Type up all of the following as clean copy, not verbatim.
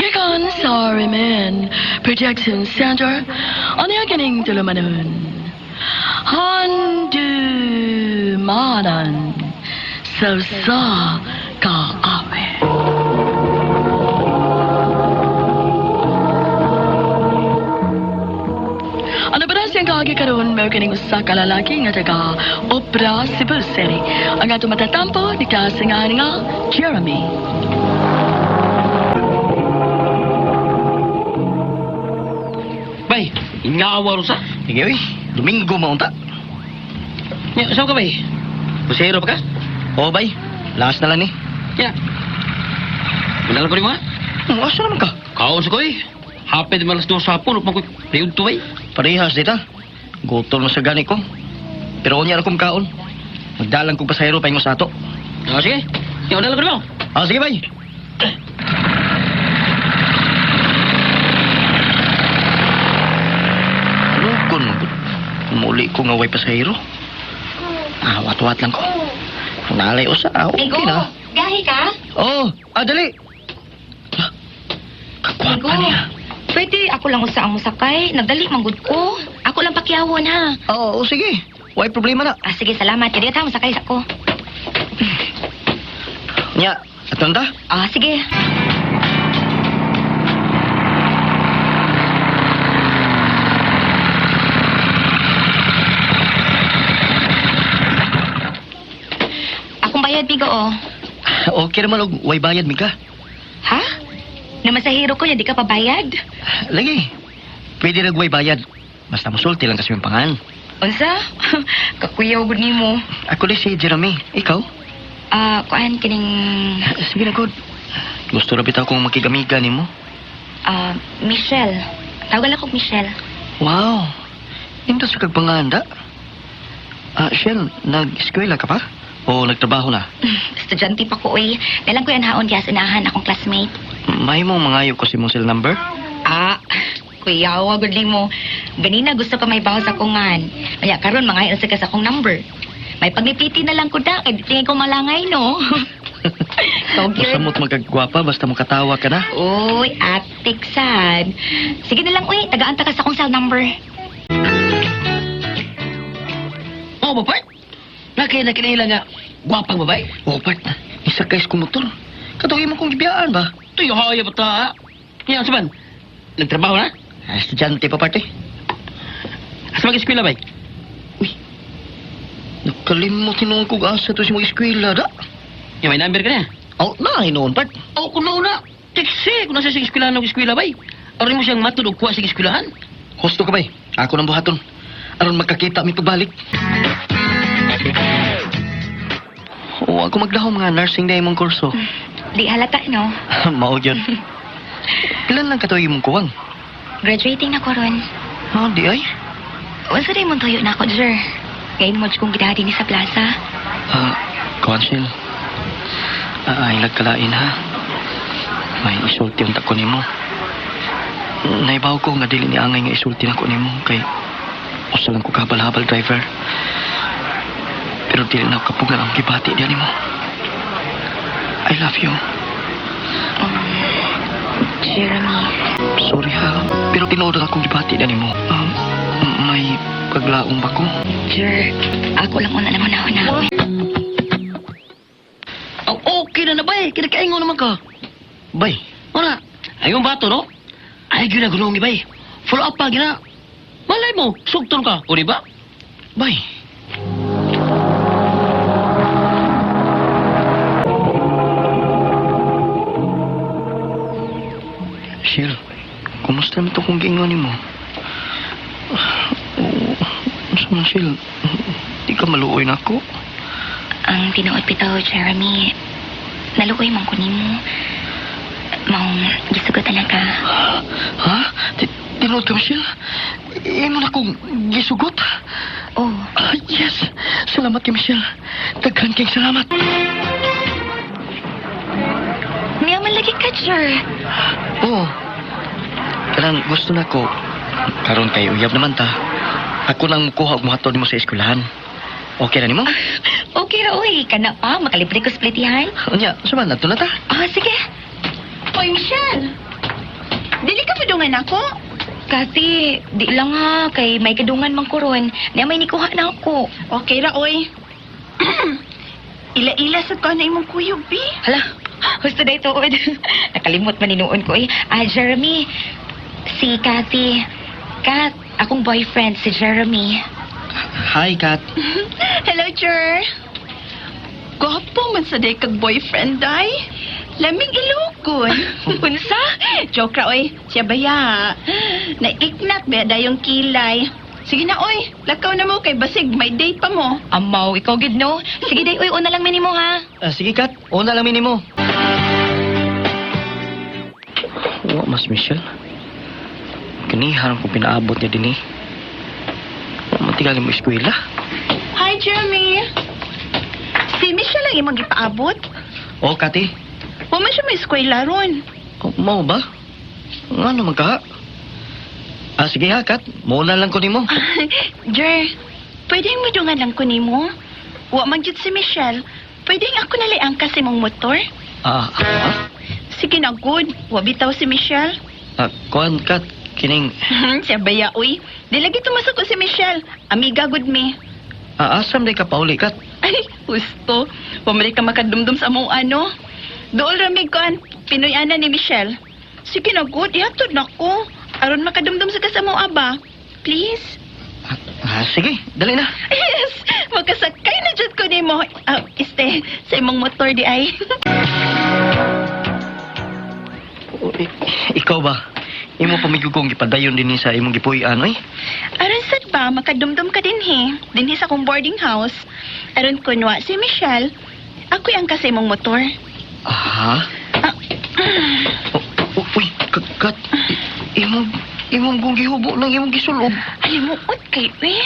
Gikan sa Remen Projection Center, ang kining tulumanon. Handumanan sa usa ka awit. Ano ba na siyang kaagi karon mao kining usa ka lalaki nga taga Opera Cebu City. Ang ato matatampo ni kasingahan nga Jeremy. Bay, ingawa ro sa. Sige, uy. Domingo maunta. Nya, saan ka bay? Pusero pa ka? Oo, bay. Last na lang ni. Nya. Manalo ko rin mo ha? Asa naman ka? Kaon sa ko eh. Hapit malas 2 sa hapon, upang ko'y payod to bay. Parehas dita. Gutom na sa gani ko. Pero unya na kong kaon. Magdalang kong pasahero pa sa ato. Ah, sige. Nya, manalo ko rin mo. Ah, sige, bay. Lukon mo. Muli ko nga way pasahero. Ah, wat-wat lang ko. Kung naalay usa, ah, okay Migo, na. gahi ka? Oh, ah, dali. Ah, Kagwapa Migo, niya. pwede ako lang usa ang musakay. Nagdali manggod ko. Ako lang pakyawon ha. Oo, oh, sige. Way problema na. Ah, sige, salamat. Kaya ta musakay sa ko. Nya, aton ta? Ah, sige. Akong bayad, Migo, oh. Okay naman og way bayad mi ka. Ha? Namasahero ko, hindi ka pabayad? Lagi. Pwede rag way bayad. Basta musulti lang kasi yung pangan. Unsa? Kakuyaw gud nimo. Ako di si Jeremy. Ikaw? Ah, kuan kining Sige na, God. Gusto ra bitaw kong makigamiga nimo. ah, Michelle. Tawagan lang kog Michelle. Wow. Nindot sa kag panganda. Ah, Shell, nag-eskwela ka pa? O nagtrabaho na? Estudyante pa ko, uy. Dalang ko yan haon kaya sinahan akong classmate. May mong mangayo ko si mong cell number? Ah, kuya, wag gud mo. Ganina gusto ka may bawas akong ngan. Kaya karon mangayo sa ka sa akong number. May pagnipiti na lang ko da, kay tingin ko malangay, no? So Basta cute. mo't magkagwapa, basta makatawa ka na. Uy, atik sad. Sige na lang, uy. Tagaan ta ka sa akong cell number. Oo ba, part? Nakaya na kinahila nga, gwapang babae. Oh, part, isa ka ko motor. Katuloy mo kong gibiyaan ba? Ito yung haya ba ta, ha? Nya, saban? Nagtrabaho na? Ah, estudyante pa, parte. Asa mag-eskwela, bay? Uy, nakalimot hinuon kong asa to si mga eskwela, da? Nya, may number ka niya. Oh, na, hinuon, part. Oo, kung nauna. Tiksi, kung nasa sa eskwelahan ng eskwela, bay. Aron mo siyang matulog kuha sa eskwelahan. Husto ka, bay. Ako nang buhaton. Aron magkakita mi pagbalik. Oo, ako magdahom nga nursing na imong kurso. Di halata, no? Mao gyud. Ilan lang katuig imong kuwang? Graduating na ko ron. Ah, di ay. Unsa day mong tuyo na ako, Jer? Ngayon mo kong gidadi ni sa plaza. Ah, Consul. Ah, ay lagkalain ha. May isulti ang tako nimo. Naibaw ko nga dili ni angay nga isulti nako nimo kay usa lang ko kabal-habal driver. Pero dili na ako kapugan ang gibati diyan nimo. I love you. Jeremy. Sorry ha. Pero tinuod ang akong gibati diyan nimo. May paglaong ba ko? Jer, ako lang una naman ako na. Oh, okay na na, bay. Kinakaingon naman ka. Bay, Wala. Ay, yung bato, no? Ay, gina gulong, bay. Follow up pa, gina. Malay mo, sugton ka. O, di ba? bay. Shell, kumusta naman ito kung giingon nimo? Oh, unsa man, Shell? Di ka maluoy na ako. Ang tinuod bitaw, Jeremy, naluoy man ko nimo. Maong gisugotan na ka. Ha? Tinuod ka, Michelle? Imo na kong gisugot? Oh, Ah, yes! Salamat kay Michelle. Daghan kay salamat. niya man lagi ka, Jer. Oo. Kanang gusto na ko. Karon kay uyab naman ta. Ako nang mukuha og muhatod nimo sa eskwelahan. Okay na nimo? Okay ra, uy. Kana pa, makalibre ko splitihan. Unya, suman adto na ta. Ah, sige. Oy, Michelle! Dungan ako? Kasi, di lang ha, kay may kadungan man ko ron. Niya may nikuha na ako. Okay ra, oy. Ila-ila sa ko na imong kuyog, bi. Hala, husto day tuod. Nakalimot man ninuon ko eh. Ah, Jeremy, si Kathy. Kat, akong boyfriend, si Jeremy. Hi, Kat. Hello, Jer. Gwapo man sa day kag boyfriend, day. Lamig ilukon. Unsa? Joke ra, oy. Siya baya. Naiknat ba dayong kilay. Sige na, oy. Lakaw na mo kay basig. May date pa mo. Amaw, ikaw gid no? Sige day, uy, una lang minimo ha. Ah, sige, Kat. Una lang minimo. Wa mas Michelle. Kani harang ko pinaabot niya din eh. Wa man tingali mo eskwela. Hi, Jeremy. Si Michelle lang imong gipaabot. Oh, Kati. Wa man siya may eskwela ron. Oh, mao ba? Ngano man ka? Ah, sige ha, Kat. Muna lang ko nimo. Jer, pwedeng mudungan lang ko nimo. Wa man gyud si Michelle. Pwedeng ako nalay ang kasi mong motor. Ah, ah, Sige na, good. Wa bitaw si Michelle. ah, kuan, Kat. Kining, Siya baya, uy. Di lagi tumasok ko si Michelle. Amiga, good me. ah, asam day ka pauli, Kat. Ay, gusto. Pumalik ka makadumdum sa among ano. Dool ramig ko an Pinoy ana ni Michelle. Sige na, good. Ihatod na ko. Aron makadumdum sa kasamong aba. Please? Ah, ah, sige, dali na. Yes! Makasakay na jud ko nimo. Ah, este, sa imong motor di ay. Oh, ikaw ba? Imo pamigugong gipadayon din ni sa imong gipuy-an, oy. Aron sad ba makadumdum ka dinhi? Dinhi sa akong boarding house. Aron kunwa si Michelle, ako'y ang kasi imong motor. Ah? Ah. Oh, oh, uy, Kat, imong imong kong gihubo ng imong gisulob. Alimuot kay eh.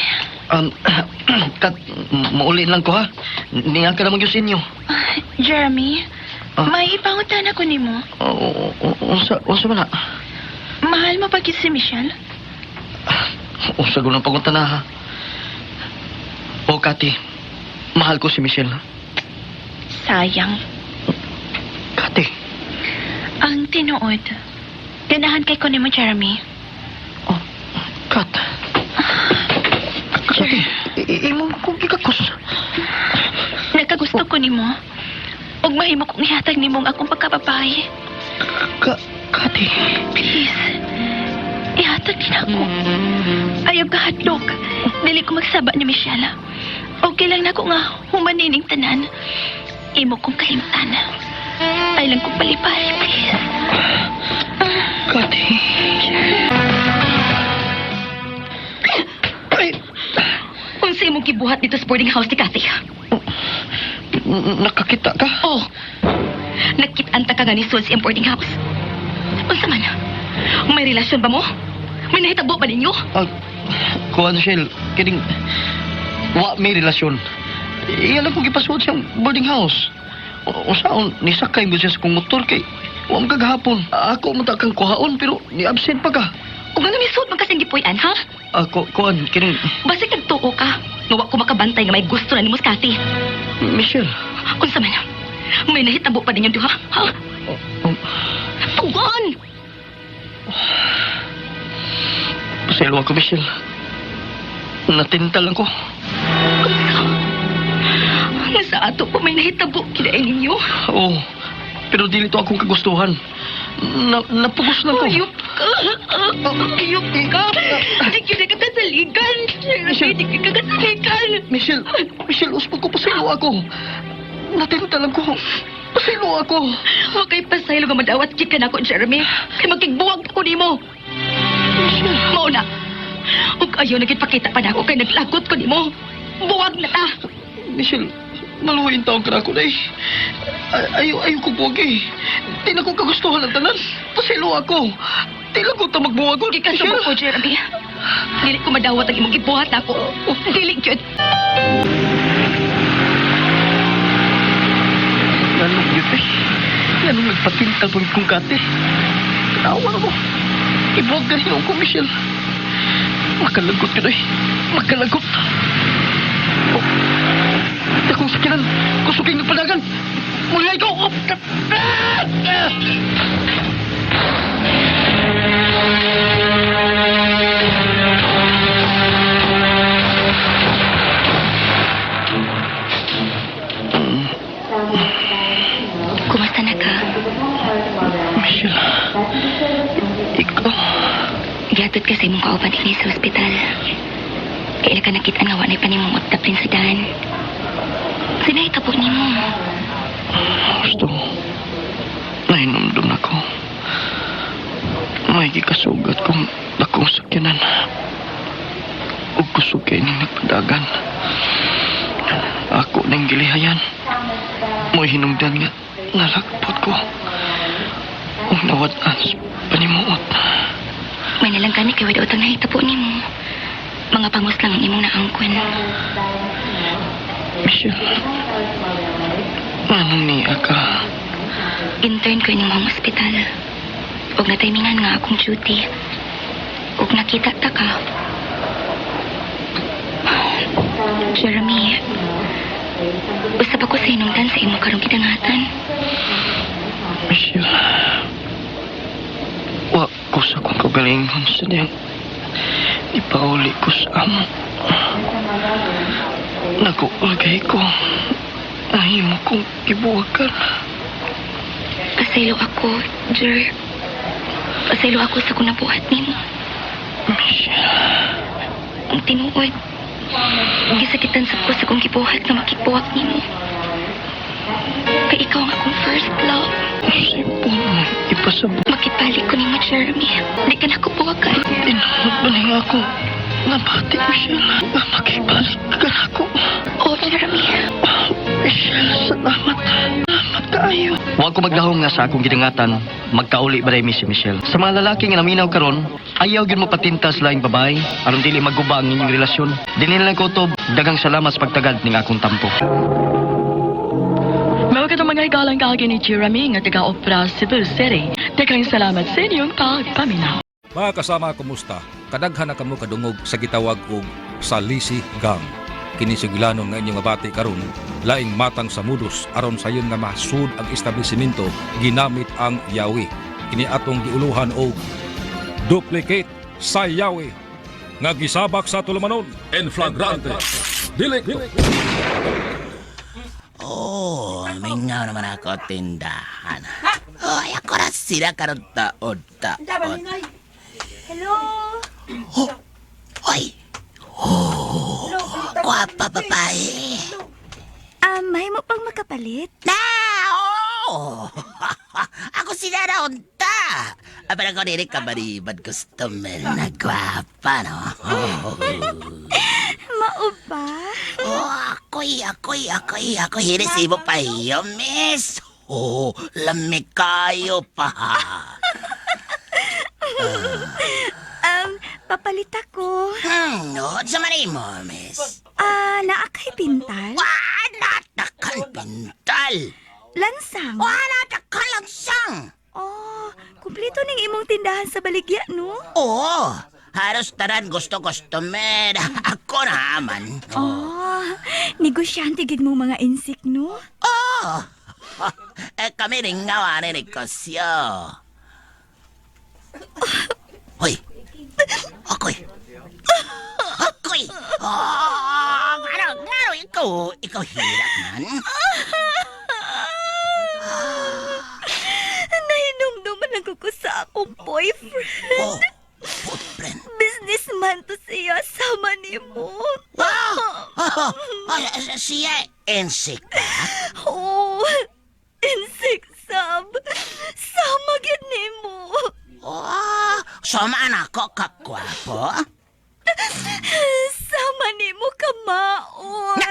Kat, mauli lang ko ha. Niya ka naman gyud sa inyo. Ah, Jeremy, Ah. may ipangutan ako nimo. Oh, unsa unsa man na? Mahal mo ba gyud si Michelle? Unsa gud ang pagunta na ha? Oh, Kati, mahal ko si Michelle. Sayang. Kati, Ang tinuod. Ganahan kay ko nimo, Jeremy. oh, Kat. Kati, imong kong gikakos. Nagkagusto ko nimo. Ug mahimo kong ihatag nimo ang akong pagkababae. Kati. Please. Ihatag din ako. Ayaw ka hadlok. Dili ko magsaba ni Michelle. Okay lang nako nga humanining tanan. Imo kong kalimtan. Ay lang kong palipay, please. Kati. Ay, Unsa imong gibuhat dito sa boarding house ni Kathy? nakakita ka? Oh, nakit-an ta ka nga ni Sol sa iyang boarding house. Unsa man? May relasyon ba mo? May nahitabo ba ninyo? Ah, kuan Shell, kining wa may relasyon. Iya lang kong gipasuot siyang boarding house. Usaon, nisakay mo siya sa kong motor kay wa man kagahapon. Ako mo ta kang kuhaon pero ni-absent pa ka. Ug nga misuot man kasing gipuy-an, ha? Ako, kuan, kining Basta nagtuo ka, nga wa ko makabantay nga may gusto na nimo sa Kathy. Michelle. Unsa man? May nahitabo pa ninyo duha, ha? Oh, Tugon! pasaylo ako, Michelle. Natintal lang ko. Unsa? Nga sa ato pa may nahitabo kinain ninyo? Oo. Pero dili to akong kagustuhan. Napugos lang ko. Ayop ka! Ayop ka! Di kita kakasaligan! Michelle. Di kita kakasaligan! Michelle, Michelle, uspo ko, pasaylo ako. Natintal lang ko. Pasaylo ako. Wa kay pasaylo nga madawat gid ka nako, Jeremy. Kay magkigbuwag ko nimo. Michelle. Mao na. Ug ayaw na gid pakita pa nako kay naglagot ko nimo. Buwag na ta. Michelle, maluwain taong ka na ako na eh. Ayaw, ayaw ko buwag eh. Di na ko kagustuhan ang tanan. Pasaylo ako. Di lang ko ta magbuwag. Gikasubo ko, Jeremy. Dili ko madawat ang imong gibuhat nako. Dili gyud. Anong yun eh? Anong nagpatintal pa kong kate? Tanawa na mo. Ibuwag ka rin ako, Michelle. Makalagot ka na eh. Makalagot. Oh. Akong sakinan. Kusuking nagpadagan. Mula ikaw. Oh. Ah! Ah! Ikaw. Gihatod ka sa imong kauban dinhi sa ospital. Kaila ka nakita nga wa na'y panimong utapin sa daan. Sinay tabo nimo. Gusto. Nahinumdum na ko. May gikasugat kong dakong sakyanan. Ug kusog kay ning nagpadagan. Ako nang gilihayan. Mo'y hinungdan nga nalagpot ko. Ug nawad-an sa panimuot. May nalang gani kay wala utang nahitabo nimo. Mga pangos lang ang imong naangkon. Michelle, anong niya ka? Intern ko ining mga ospital. Ug nataymingan nga akong duty. Ug nakita ta ka. Jeremy, usab ako sa hinungdan sa imong karong gidangatan. Michelle, wa ko sa kong kagalingon sa diyang ipauli ko sa amo. Naguulgay ko. Nahimo kong gibuwagan. Pasaylo ako, Jer. Pasaylo ako sa kung nabuhat nimo. Michelle, Ang tinuod, gisakitan sa ko sa kong gibuhat nga makibuwak nimo. Kay ikaw ang akong first love. sipon mo ipasabot. Makibalik ko nimo, Jeremy. Di ka na ko buwakan. Tinuod ba niya ako? Nabati, Michelle. Nga makibalik ka na ako. Oh, Jeremy. Michelle, salamat. Salamat kaayo. Huwag ko magdahong nga sa akong gidangatan, magkauli ba mi si Michelle. Sa mga lalaki nga naminaw karon, ayaw gyud mo patinta sa laing babae aron dili maguba ang inyong relasyon. Dinhi na lang ko utob, daghang salamat sa pagtagad ning akong tampo. Mao katong mga higalang kaagi ni Jeremy nga taga-Opera Cebu City. Daghang salamat sa inyong pagpaminaw. Mga kasama, kumusta? Kadaghan na kamo kadungog sa gitawag og Salisi Gang. Kini sugilanon nga inyong mabati karon, laing matang sa modus aron sayon nga masud ang establishmento ginamit ang yawi. Kini atong giuluhan og duplicate sa yawi nga gisabak sa tulumanon en flagrante. Delicto. Oh, mingaw naman ako tindahan. Ay, ako na sila karon taod taod. Hello? Oh, oy. Oh, gwapa babae. May mo pang makapalit? Na, oh. Ako sila na unta. Abala ko dili ka baribad customer na gwapa, no? Mao ba? Oh, ako'y, ako'y, ako'y, ako'y hirisibo pa iyo, miss. Oh, lamig kayo pa. Papalit ako. No, sa mali mo, miss. Ah, naa kay pintal? Wala takan pintal. Lansang? Wala takan langsang. Oh, kumpleto ning imong tindahan sa baligya, no? Oo, halos tanan gusto customer. Ako naman. Oh, negosyante gid mo mga insik, no? Oh, eh, kami rin nga ni negosyo. Hoy, ako'y. Ako'y. Oh, ngano, ngano, ikaw, ikaw hirap man. Nahinumduman lang ko sa akong boyfriend. Oh, boyfriend. Businessman to siya, sama nimo. Wow! Oh, oh, siya, insik ba? Oh, insik sab. Sama gid nimo. Oh, sama anak ko kakwapo. Sama nimo kamaon.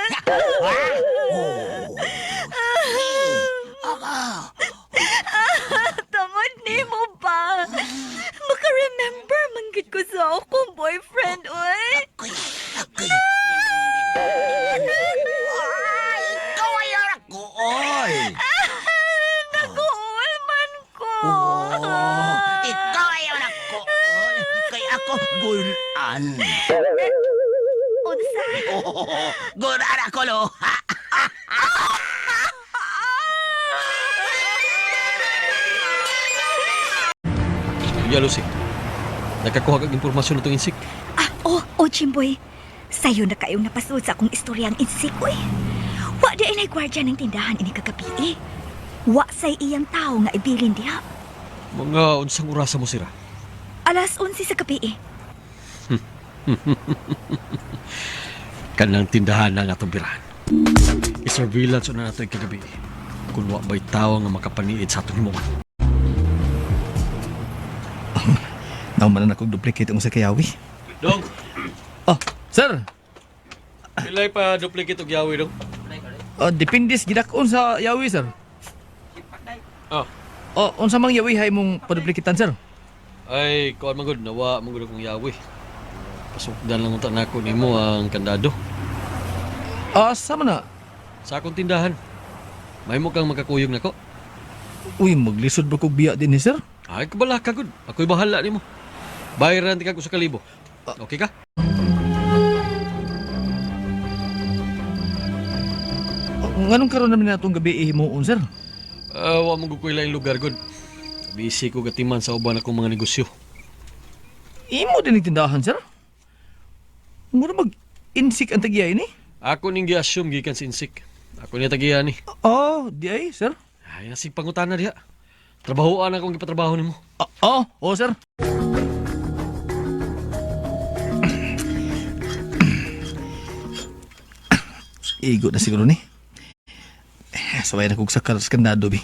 Oh, Tamad nimo ba? Maka-remember man gid ko sa akong boyfriend, oy. ako'y, ako'y. Ay, ikaw ay ako, oy. Naguol man ko. Oh, ikaw ay ako, oy. Kay ako, gulan. Unsa? Oh, gulan ako, lo. Ya, Lucy. Nakakuha kag impormasyon itong insik. Ah, oh, oh, Jimboy. Sayo na kayong napasud sa akong istoryang insik, uy. Wa di ay gwardiya ng tindahan ini kagabi, eh. Wa say iyang tao nga ibilin diha. Mga unsang orasa mo sira? Alas 11 sa gabi eh. Kanang tindahan na nga atong birahan. I-surveillance na nato kagabi. Kung wa ba'y tao nga makapaniid sa atong himuon. Nauman na akong duplicate ang sa kayawi. Dong, Oh, sir. pilay pa duplicate og yawi dong. Depende sa gidakon sa yawi, sir. Oh. Oh, unsa mang yawi hay mong paduplikitan, sir? Ay, kuan man gud, nawa man gud akong yawi. Pasukdan lang unta nako nimo ang kandado. Ah, sama na. Sa akong tindahan. May mo kang makakuyog nako. Uy, maglisod ba kog biya din ni sir? Ay, kabala ka gud. Ako'y bahala nimo. Bayaran ti kag usa ka libo. Okay ka? Oh, nganong karon naman na atong gabi himuon, sir? Ah, wa man gud ko'y laing lugar gud. Busy ko gatiman sa uban akong mga negosyo. Imo din ang tindahan, sir. Mura mag insik ang tagiyay ni. Ako ning gi-assume gikan sa insik. Ako niya tagiya ni. Oh, di ay, sir. Ay, nasig pangutana diha. Trabahoan akong gipatrabaho nimo. Ah, oh, oh, sir. Igo na siguro ni. Eh, Sabay na kog sa kandado, bi.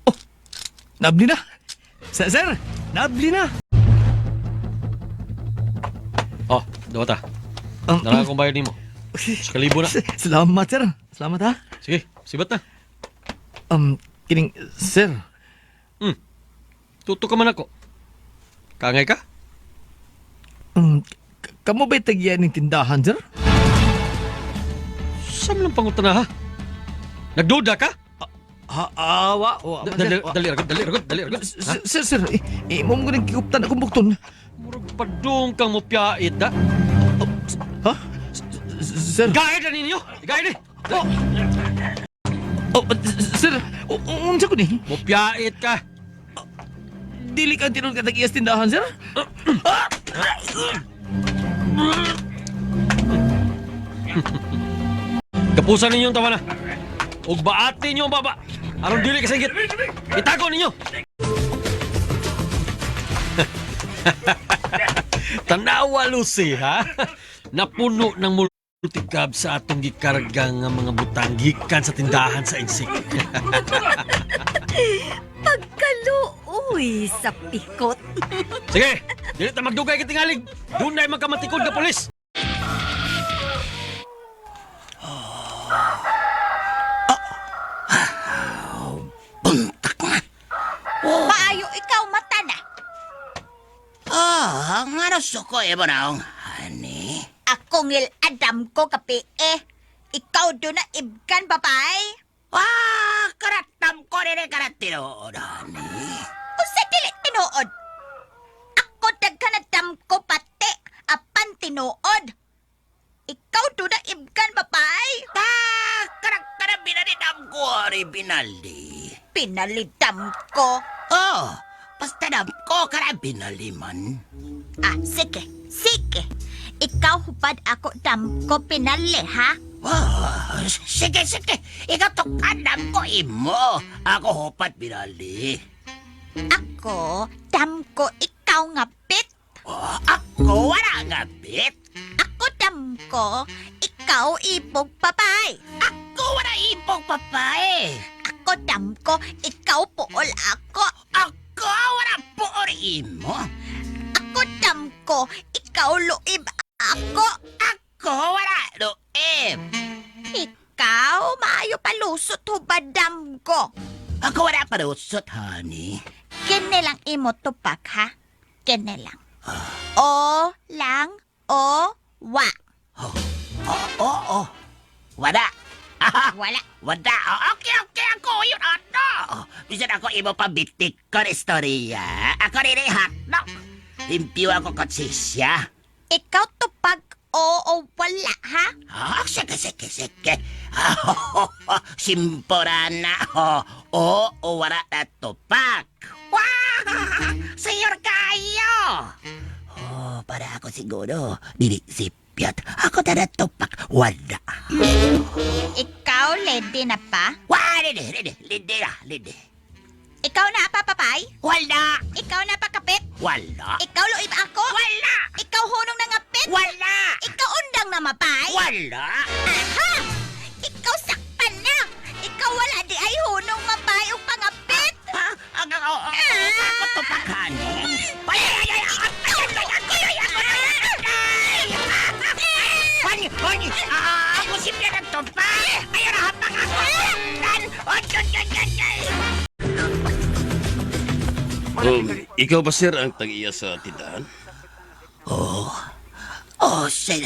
Oh, nabli na. Sir, sir, nabli na. Oh, dawata. Dara akong bayad nimo. Sa kalibo na. Salamat, sir. Salamat, ha. Sige, sibat na. Kining, sir. Tuto ka man ako. Kangay ka? Kamo ba'y tagyan ng tindahan, sir? Saan lang pangutana ha? Nagduda ka? Ha, ah, wa, wa, man, Dali, sir, wa. dali, dali, dali, dali, dali. Ha? Sir, sir, eh, mo mo ganang kikuptan akong bukton. Murag padung kang mupyait da. Oh, ha? Sir? Gaid na ninyo! Gaid eh! Oh, oh, sir, unsa ko ni? Mupyait ka! Dili ka tinuod ka tag-iyas tindahan, sir? Kapusan ninyo ang tawa na. Ug baati ninyo ang baba. Aron dili ka singgit. Itago ninyo. Tanawa Lucy ha. Napuno ng multicab sa atong gikarga nga mga butang gikan sa tindahan sa Insik. Pagkaluoy sa pikot. Sige, dili ta magdugay kitingalig. Dunay magkamatikod nga pulis. Buntak na. Maayo ikaw mata na. Oh, nga no suko eh mo naong, honey. Ako ngil adam ko kape eh. Ikaw do na ibkan babay. Ah, karatam ko rin karat tinuod, honey. Unsa dili tinuod? Ako daghan na dam ko pati apan tinuod. Ikaw do na ibkan babay. Ah, karak karak binalidam ko, honey, binali. Pinalidam ko. Oh, basta dam ko karak binaliman. Ah, sige, sige. Ikaw hupad ako dam ko pinali, ha? Oh, sige, sige. Ikaw to kanam ko imo. Ako hupat binali. Ako, dam ko ikaw nga bit. Oh, ako wala nga bit. Ako dam ko, ikaw ibog babay. Ako wala ibog papae. Ako dam ko, ikaw puol ako. Ako wala puor imo. Ako dam ko, ikaw luib ako. Ako wala luib. Ikaw, maayo palusot hubad dam ko. Ako wala palusot, honey. Kini lang imo tupak, ha? Kini lang. O lang o wa. Oh, oh, oh. Wala. Wala. Wala. Oh, okay, okay. Ako yun, ano. Bisan ako imo pabitik ko na istorya. Ako rin ay hotdog. Limpyo ako konsisya. Ikaw tupag o o wala, ha? Ah, sige, sige, sige. Simpora na. Oh, oh, oh, wala na tupak. Wah! Señor kayo! Oh, para ako siguro. Dili si Simpyat. Ako tara tupak. Wala. Ikaw, lady na pa? Wala, lady, lady, lady na, lady. Ikaw na pa, papay? Wala. Ikaw na pa, kapit? Wala. Ikaw loib ako? Wala. Ikaw hunong nangapit? Wala. Ikaw undang na mapay? Wala. Aha! Ikaw sakpan na! Ikaw wala di ay hunong mapay o pangapit! Ha? Ang ang ang ako tupakan. Ay ay ay ay ay ay ay ay ay ay ako simpyat ang tupak. Ayaw na hapak ako. Dan. Ikaw ba sir ang tag-iya sa tindahan? Oh. Oh, sir.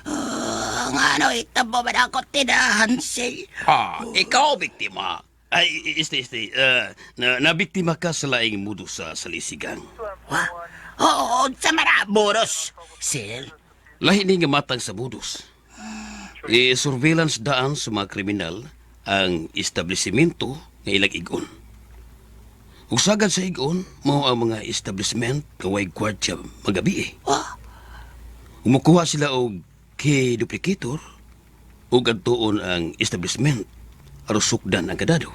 Ang ano, itabo man ako tinahan, sir. Ah, ikaw biktima. Ay, este, este, na, nabiktima ka sa laing mudo sa salisigang. Wa? Oo, sa mara, boros. Sir, Lahi ni nga matang sa budos. I-surveillance daan sa mga kriminal ang establishmento nga ilang igon. Ug sagad sa igon, mao ang mga establishment nga way gwardya magabi eh. Wa? Umukuha sila og key duplicator ug adtuon ang establishment aron sukdan ang kadado.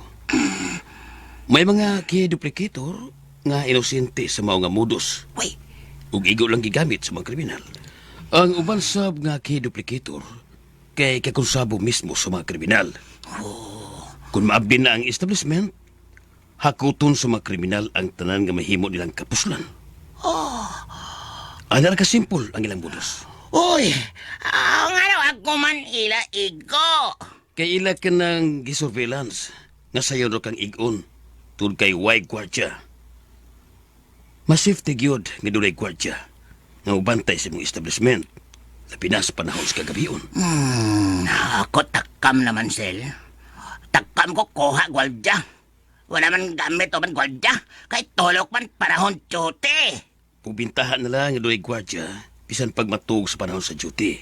May mga key duplicator nga inosente sa mao nga modus Uy, ug igo lang gigamit sa mga kriminal. Ang uban sab nga key duplicator kay kakonsabo mismo sa mga kriminal. Kung maabdi na ang establishment, hakuton sa mga kriminal ang tanan nga mahimo nilang kapuslan. Oh. Ana ra ka simple ang ilang modus. Uy, ang ano ako man ila igo. Kay ila ka ng gisurveillance nga sayo ro kang igon tud kay way gwardya. Masifty gyud nga dunay gwardya nga ubantay sa imong establishment labi na sa panahon sa kagabion. Ako takam naman, sir. Takam ko kuha gwaldya. Wala man gamit o man gwaldya. Kay tulok man panahon tute. Pubintahan na lang nga dunay gwardya bisan pag matuog sa panahon sa duty.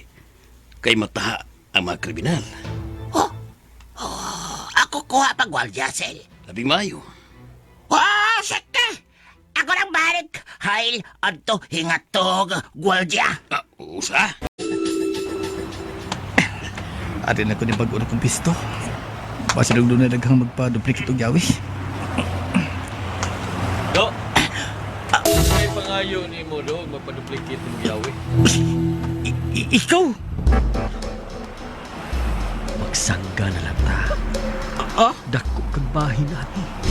Kay mataha ang mga kriminal. Oh, ako kuha pa gwaldya, sir. Labing maayo. Oh, sige! Ako lang balik. Hail, adto hingatog, gwaldya. Ah, usa? Ari na ko ni bago na kong pisto. Basta doon na daghang magpa-duplicate og yawi. Do. Ay pangayo ni mo do, magpa-duplicate mo yawi. Ikaw! Magsangga na lang ta. Ah? Dako kag bahin ati.